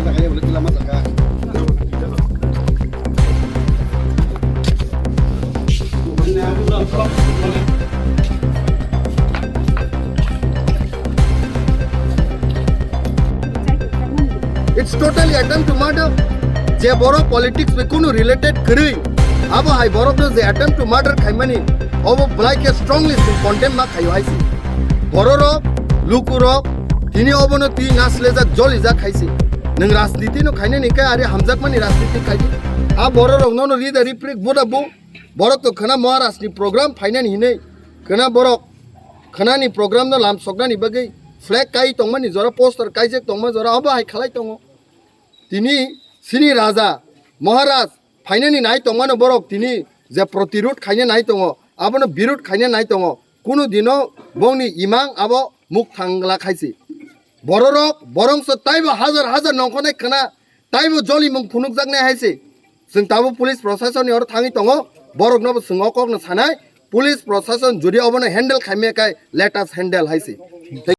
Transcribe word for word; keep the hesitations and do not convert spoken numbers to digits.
It's totally attempt to murder. Je borok politics bai kunu related kwrwi, abo hai borokno je attempt to murder khaimani, obo belai khe strongly chwng condemn ma khaio hai se. Bororok, lukurok, tini obono twi naslejak, jolijak hai se. Nwng rajniti no khainani khe ari hamjakmani rajniti khaidi. A bororok nono rida riprik buda bu. Borok to khwna Maharaj ni program phainani hinwi. Khwna borok khwnani program no lam soknani bagwi flag kai tongmani jora, poster kaijak tongma jora, obo hai khalai tongo. Tini sini raja, Maharaj phainani nai tongmano borok tini je protirud khaina nai tongo, abono birud khaina nai tongo. Kunu dino bongni imang abo muk thangla khaisi. Bororok, borongso taibo hajar hajar nongkhonai khwna, taibo jolimung phunukjaknai hai se. Chwng tabuk police proshasonni oro thangwi tongo, boroknobo chwng o kokno sanai, police proshashan jodi obono handle khaimya khe let us handle hai se.